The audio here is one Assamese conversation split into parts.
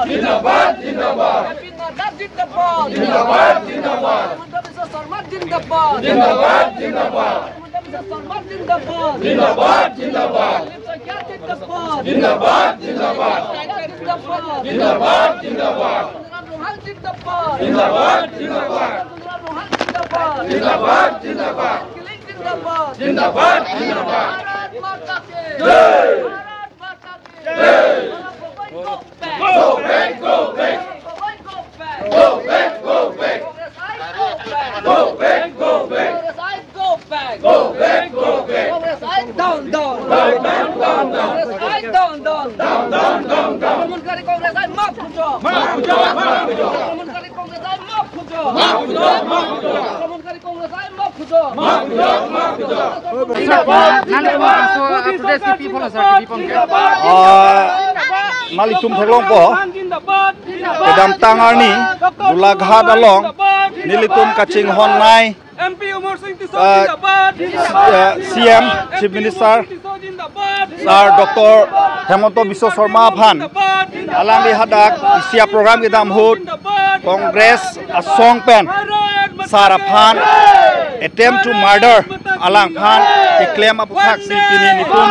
জিন্দাবাদ জিন্দাবাদ জিন্দাবাদ জিন্দাবাদ জিন্দাবাদ জিন্দাবাদ জিন্দাবাদ হিমন্ত বিশ্ব শৰ্মা জিন্দাবাদ জিন্দাবাদ জিন্দাবাদ হিমন্ত বিশ্ব শৰ্মা জিন্দাবাদ জিন্দাবাদ জিন্দাবাদ জিন্দাবাদ জিন্দাবাদ জিন্দাবাদ জিন্দাবাদ জিন্দাবাদ জিন্দাবাদ জিন্দাবাদ জিন্দাবাদ জিন্দাবাদ জিন্দাবাদ জিন্দাবাদ জিন্দাবাদ জিন্দাবাদ ভাৰত মাতা কি জয় ভাৰত মাতা কি জয় Go back, go back, go back, go back, go back, go back, go back, go back, go back, down, down, down, down, down, down, down, down, down, down, down. আক্রমণকারী কংগ্রেস I মাফ খুঁজো, মাফ খুঁজো, মাফ খুঁজো। আক্রমণকারী কংগ্রেস I মাফ খুঁজো, মাফ খুঁজো, মাফ খুঁজো। আক্রমণকারী কংগ্রেস I মাফ খুঁজো, মাফ খুঁজো, মাফ খুঁজো। Malitum thaklong po kedam tangarni Golaghat along nilitum kaching hon nai CM Chief Minister Sir Dr. Hemanta Biswa Sarma phan alang li hadak isia program kidam hut Congress asong pen Sara phan attempt to murder alang phan ki claim aputhak si pini nitum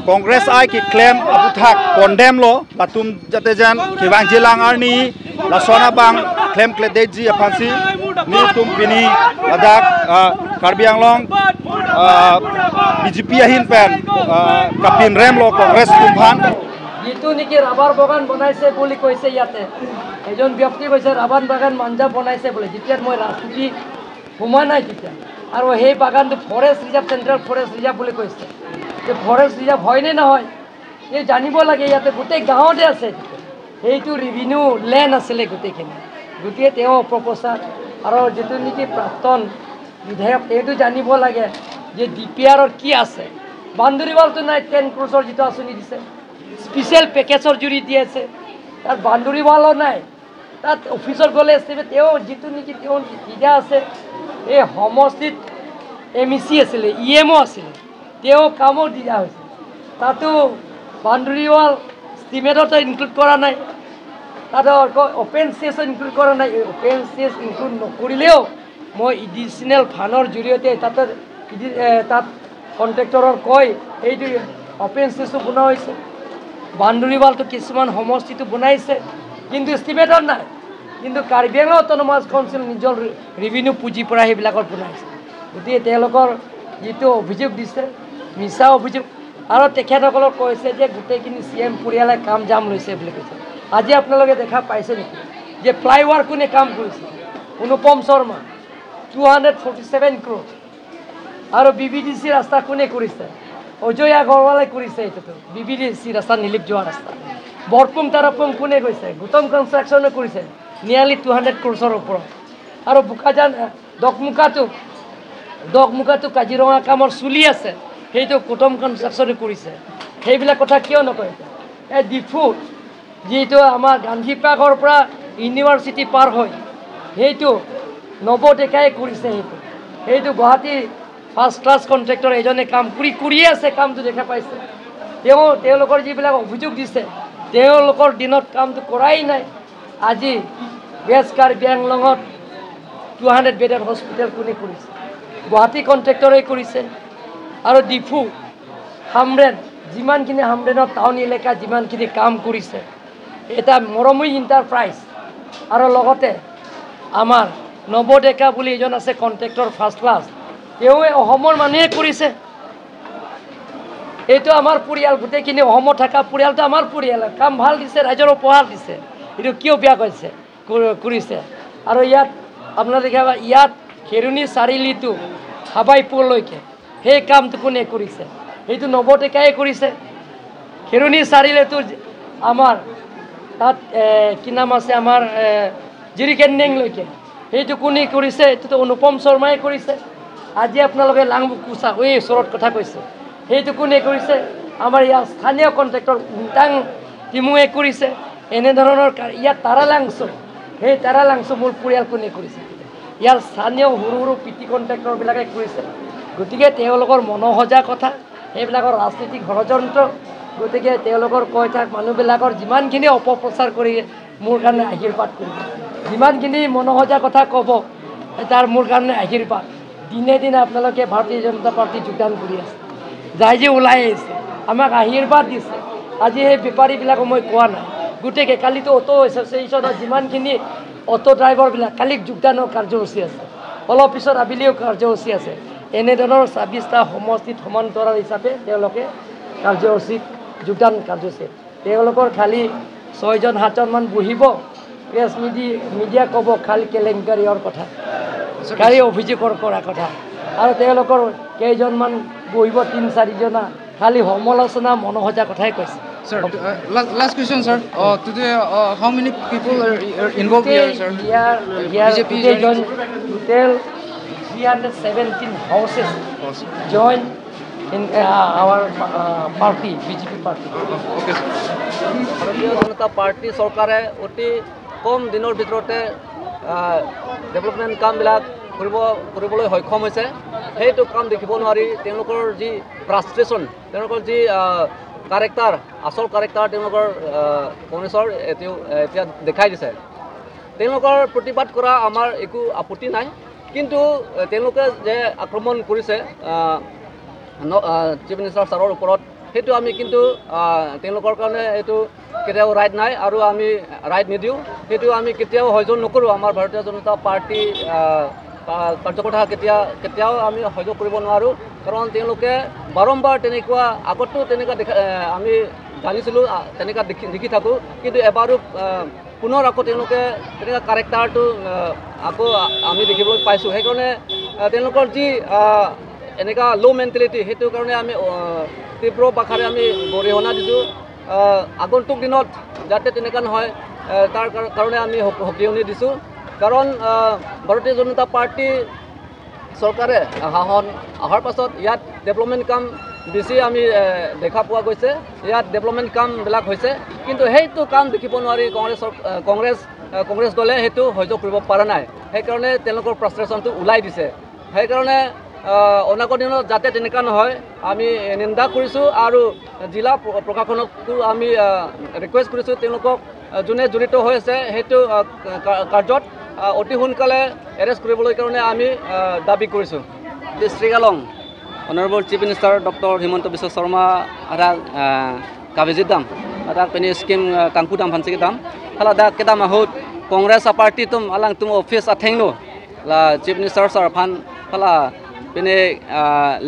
Congress I ki claim aputhak condemn lo latum jate jan kiwang jilang arni lasona bang claim klede ji aphansi nitum pini ladak Karbi Anglong BJP ahin pen kapin rem lo Congress tumphan যিটো নেকি ৰাবাৰ বাগান বনাইছে বুলি কৈছে ইয়াতে এজন ব্যক্তি কৈছে ৰাবাৰ বাগান মাঞ্জা বনাইছে বোলে যেতিয়া মই ৰাজনীতি সোমোৱা নাই তেতিয়া আৰু সেই বাগানটো forest reserve central forest reserve বুলি কৈছে যে ফৰেষ্ট ৰিজাৰ্ভ হয়নে নহয় এই জানিব লাগে ইয়াতে গোটেই গাঁৱতে আছে সেইটো ৰেভিনিউ লেণ্ড আছিলে গোটেইখিনি গতিকে তেওঁ অপপ্ৰচাৰ আৰু যিটো নেকি প্ৰাক্তন বিধায়ক এইটো জানিব লাগে যে ডি পি আৰত কি আছে বান্দৰীৱালটো নাই 10 ক্ৰ'ৰৰ যিটো আঁচনি দিছে স্পেচিয়েল পেকেজৰ জুৰি দি আছে তাত বান্দৰীৱালো নাই তাত অফিচত গ'লে তেওঁ যিটো নেকি তেওঁ দিয়া আছে এই সমষ্টিত এম ই চি আছিলে ই এমো আছিলে তেওঁ কামো দিয়া হৈছে তাতো বান্দৰীৱাল ষ্টিমেটতো ইনক্লুড কৰা নাই তাত অ'পেন চি এছ ইনক্লুড কৰা নাই অ'পেন চি এছ ইনক্লুড নকৰিলেও মই এডিশ্যনেল ফাণ্ডৰ জৰিয়তে তাতে তাত কণ্ট্ৰেক্টৰৰ কয় এইটো অ'পেন চি এছো বনোৱা হৈছে বান্দৰীৱালটো কিছুমান সমষ্টিটো বনাইছে কিন্তু এষ্টিমেটত নাই কিন্তু কাৰ্বি আংলং অট'নমাছ কাউন্সিল নিজৰ ৰেভিনিউ পুঁজিৰ পৰা সেইবিলাকত বনাইছে গতিকে তেওঁলোকৰ যিটো অভিযোগ দিছে মিছা অভিযোগ আৰু তেখেতসকলক কৈছে যে গোটেইখিনি চি এম পৰিয়ালে কাম জাম লৈছে বুলি কৈছে আজি আপোনালোকে দেখা পাইছে নেকি যে ফ্লাইঅভাৰ কোনে কাম কৰিছে অনুপম শৰ্মা 247 ক্ৰ'ৰ আৰু বি বি ডি চি ৰাস্তা কোনে কৰিছে অজয় আগৰৱালে কৰিছে এইটোতো বি বি ডি চি ৰাস্তা নীলিপ যোৱা ৰাস্তা বৰপুং তাৰাপুং কোনে গৈছে গৌতম কনষ্ট্ৰাকশ্যনে কৰিছে নিয়াৰলি 200 ক্ৰ'ৰৰ ওপৰত আৰু বোকাজান দকমুকাটো কাজিৰঙা কামৰ চলি আছে সেইটো গৌতম কনষ্ট্ৰাকশ্যনে কৰিছে সেইবিলাক কথা কিয় নকয় এই ডিফু যিটো আমাৰ গান্ধী পাৰ্কৰ পৰা ইউনিভাৰ্চিটি পাৰ হৈ সেইটো নৱ ডেকাই কৰিছে সেইটো গুৱাহাটী ফাৰ্ষ্ট ক্লাছ কণ্ট্ৰেক্টৰ এজনে কাম কৰিয়ে আছে কামটো দেখা পাইছে তেওঁলোকৰ যিবিলাক অভিযোগ দিছে তেওঁলোকৰ দিনত কামটো কৰাই নাই আজি ৱেষ্ট কাৰ্বি আংলঙত 200 বেডৰ হস্পিটেল কোনে কৰিছে গুৱাহাটী কণ্ট্ৰেক্টৰে কৰিছে আৰু ডিফু হামৰেন যিমানখিনি হামৰেনৰ টাউন এলেকা যিমানখিনি কাম কৰিছে এটা মৰমী ইণ্টাৰপ্ৰাইজ আৰু লগতে আমাৰ নৱ ডেকা বুলি এজন আছে কণ্ট্ৰেক্টৰ ফাৰ্ষ্ট ক্লাছ তেওঁ অসমৰ মানুহে কৰিছে এইটো আমাৰ পৰিয়াল গোটেইখিনি অসমত থকা পৰিয়ালটো আমাৰ পৰিয়াল কাম ভাল দিছে ৰাইজৰ উপহাৰ দিছে এইটো কিয় বেয়া কৰিছে কৰিছে আৰু ইয়াত আপোনালোকে ইয়াত খেৰণি চাৰিআলিটো হাবাইপুৰলৈকে সেই কামটো কোনে কৰিছে সেইটো নৱ ডেকাই কৰিছে খেৰণি চাৰিআলিটো আমাৰ তাত কি নাম আছে আমাৰ জিৰিকেন্দেংলৈকে সেইটো কোনে কৰিছে এইটোতো অনুপম শৰ্মাই কৰিছে আজি আপোনালোকে লাংবুকুচা এই ওচৰত কথা কৈছে সেইটো কোনে কৰিছে আমাৰ ইয়াৰ স্থানীয় কণ্ট্ৰেক্টৰ উংটাং টিমুৱে কৰিছে এনেধৰণৰ ইয়াত তাৰালাংচু সেই তাৰালাংচু মোৰ পৰিয়াল কোনে কৰিছে ইয়াৰ স্থানীয় সৰু সৰু পিটি কণ্ট্ৰেক্টৰবিলাকে কৰিছে গতিকে তেওঁলোকৰ মনোসজা কথা সেইবিলাকৰ ৰাজনৈতিক ষড়যন্ত্ৰ গতিকে তেওঁলোকৰ কৈ থাক মানুহবিলাকৰ যিমানখিনি অপপ্ৰচাৰ কৰি মোৰ কাৰণে আশীৰ্বাদ কৰিব, যিমানখিনি মনোসজা কথা ক'ব তাৰ মোৰ কাৰণে আশীৰ্বাদ। দিনে দিনে আপোনালোকে ভাৰতীয় জনতা পাৰ্টীত যোগদান কৰি আছে, যাই যে ওলাই আহিছে আমাক আশীৰ্বাদ দিছে। আজি সেই বেপাৰীবিলাকো মই কোৱা নাই, গোটেইকে কালিতো অ'টো এছ'চিয়েশ্যনৰ যিমানখিনি অ'টো ড্ৰাইভাৰবিলাক কালি যোগদানৰ কাৰ্যসূচী আছে, অলপ পিছত আবেলিও কাৰ্যসূচী আছে। এনেধৰণৰ 26টা সমষ্টিত সমান্তৰাল হিচাপে তেওঁলোকে কাৰ্যসূচীত যোগদান কাৰ্যসূচী। তেওঁলোকৰ খালী 6জন 7জনমান বহিব, প্ৰেছ মিডিয়া ক'ব খালী কেলেংকাৰীৰ কথা, খালী অভিযোগৰ কৰা কথা, আৰু তেওঁলোকৰ কেইজনমান বহিব 3-4জনা খালী সমালোচনা মনোসজা কথাই কৈছে। Sir, last question, sir. Today, how many people are involved here, sir? Here BJP joined total 317 houses joined in our party, BJP party. Okay, sir. Bharatiya Janata Party চৰকাৰে অতি কম দিনৰ ভিতৰতে ডেভেলপমেণ্ট কামবিলাক কৰিবলৈ সক্ষম হৈছে। সেইটো কাম দেখিব নোৱাৰি তেওঁলোকৰ যি ফ্ৰাষ্ট্ৰেশ্যন, তেওঁলোকৰ যি কাৰেক্টাৰ, আচল কাৰেক্টাৰ তেওঁলোকৰ কংগ্ৰেছৰ এতিয়া দেখাই দিছে। তেওঁলোকৰ প্ৰতিবাদ কৰা আমাৰ একো আপত্তি নাই, কিন্তু তেওঁলোকে যে আক্ৰমণ কৰিছে চিফ মিনিষ্টাৰ ছাৰৰ ওপৰত, সেইটো আমি কিন্তু তেওঁলোকৰ কাৰণে এইটো কেতিয়াও ৰাইট নাই আৰু আমি ৰাইট নিদিওঁ। সেইটো আমি কেতিয়াও সহ্য নকৰোঁ। আমাৰ ভাৰতীয় জনতা পাৰ্টি কাৰ্যকৰ্তা কেতিয়াও আমি সহ্য কৰিব নোৱাৰোঁ। কাৰণ তেওঁলোকে বাৰম্বাৰ তেনেকুৱা আগতো তেনেকুৱা দেখা আমি জানিছিলোঁ, তেনেকুৱা দেখি থাকোঁ, কিন্তু এবাৰো পুনৰ আকৌ তেওঁলোকে তেনেকুৱা কাৰেক্টাৰটো আকৌ আমি দেখিবলৈ পাইছোঁ। সেইকাৰণে তেওঁলোকৰ যি এনেকুৱা ল' মেণ্টেলিটি, সেইটো কাৰণে আমি তীব্ৰ ভাষাৰে আমি গৰিহণা দিছোঁ। আগন্তুক দিনত যাতে তেনেকুৱা নহয় তাৰ কাৰণে আমি সকিয়নি দিছোঁ। কাৰণ ভাৰতীয় জনতা পাৰ্টি চৰকাৰে শাসন অহাৰ পাছত ইয়াত ডেভেলপমেণ্ট কাম বেছি আমি দেখা পোৱা গৈছে, ইয়াত ডেভেলপমেণ্ট কামবিলাক হৈছে, কিন্তু সেইটো কাম দেখিব নোৱাৰি কংগ্ৰেছ দলে সেইটো সহ্য কৰিব পৰা নাই। সেইকাৰণে তেওঁলোকৰ ফ্ৰাষ্ট্ৰেশ্যনটো ওলাই দিছে। সেইকাৰণে অনাগত দিনত যাতে তেনেকুৱা নহয় আমি নিন্দা কৰিছোঁ আৰু জিলা প্ৰশাসনকো আমি ৰিকুৱেষ্ট কৰিছোঁ তেওঁলোকক যোনে জড়িত হৈ আছে সেইটো কাৰ্যত অতি সোনকালে এৰেষ্ট কৰিবলৈ কাৰণে আমি দাবী কৰিছোঁ। District along honourable chief minister doctor Himanta Biswa Sarma ada kabejit dam ada peni scheme kangku dam phansi dam hala da kedam ahut Congress party tum alang tum office athengno la chief minister sir phan hala pini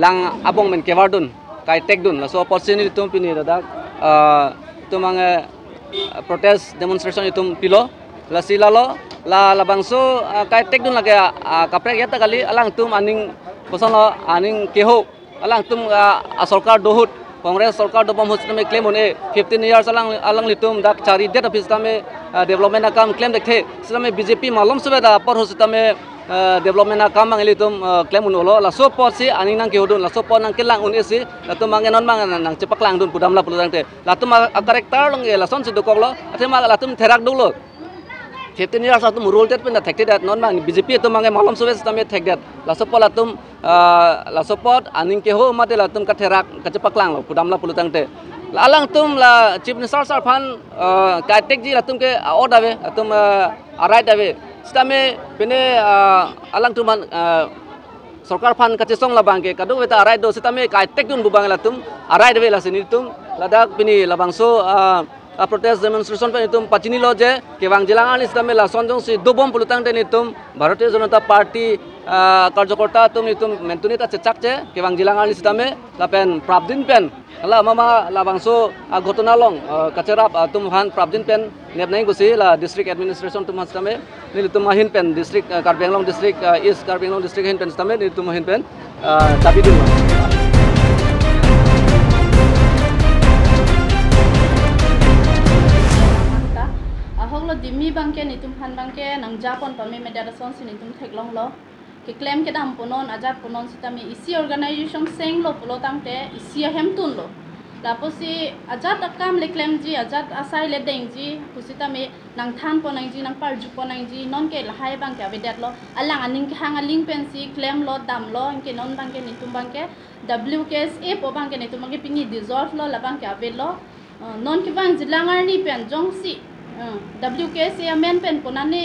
lang abong men kevardun kai tek dun la so opportunity tum pini da tum ang protest demonstration itum pilo la silalo la labangso kai tek dun lage kaprek yata kali alang tum aning kosano aning keho alang tum sarkar dohut Congress sarkar dobam hosne claim hone 15 years alang alang litum dak chari date office tame development kam claim dekhe same BJP malom sobe da par hosne development kam mangeli tum claim unolo la so por si aning nang kehodun la so por nang kelang un esi la tum mangenon mang nang cepak lang dun pudam la puludang te la tum karakter long la son si dokok lo athema la tum therak duk lo 15 years atum rule tet pen thekte dat non mang BJP tum mange malom sobe tame thek dat la so por la tum la sopot aning keho mate la tum ka therak ka cepak lang lo pudam la puludang te la alang tum la chief minister sar phan ka tek ji la tum ke order ave tum arai ave stame pene alang tum sarkar phan ka chesong la bangke kadu beta arai do stame ka tek dun bubang la tum arai deve la sini tum ladak pini labangso protest demonstration pe tum pachini lo je kewang jilang ali stame la sonjong si dobom pulutang te nitum Bharatiya Janata Party কাৰ্যকৰ্তা তুমি তুম মেন্টুনি তা চেচাকছে কেবাং জিলাং আলি সিতামে লাপেন প্রাপদিন পেন লা মামা লাবাংসো ঘটনা লং কাচেরা তুম হান প্রাপদিন পেন নেপনাই গুছি লা ডিস্ট্রিক্ট এডমিনিস্ট্রেশন তুম সিতামে নীল তুম হিন pen district Karbi Anglong district east Karbi Anglong district hin pen সিতামে নীল তুম হিন পেন দাবি দিন। Honglo dimi bangke nitum han bangke nang japon pame mediation sin nitum theklong lo ke claim ke dam ponon ajat ponon sitami isi organization seng lo pulo tangte isi hem tun lo laposi ajat akam le claim ji ajat asai le deng ji pusitami nang than ponang ji nang parju ponang ji non ke lahai bangke abedat lo alang aning ke hang aling pensi claim lo dam lo ke non bangke nitum bangke WKSA po bang ke ni tum bang ke pini dissolve lo la bang ke abe lo non ki bang jilangar ni pen jong si WKSA amen pen konane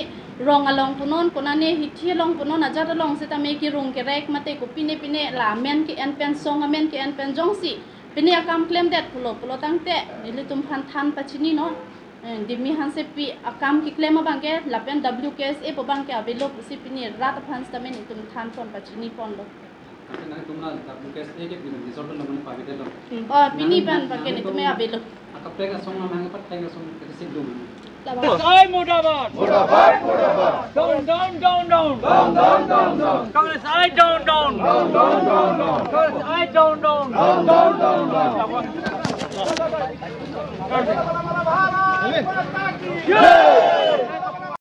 rong along punon konane hithi long punon ajar long se ta me ki rung ke rek mate ko pine pine la amen ki en pen song amen ki en pen jong si pini akam claim det pulo pulo tangte nilitum phan than pachini no dimi han se pi akam ki claim bang ke lapen WKSA po bang ke abelo pusi pini rat phan stamen itum than pon pachini pon lo WKSA ke dissolve lo mane pabi lo pini pan ba ke ni tume abelo akap ka song na mang pat ka song ke sidum Sai Murdabad Murdabad Murdabad down down down down down down down down Congress I down down down down down down Congress I down down down down down down.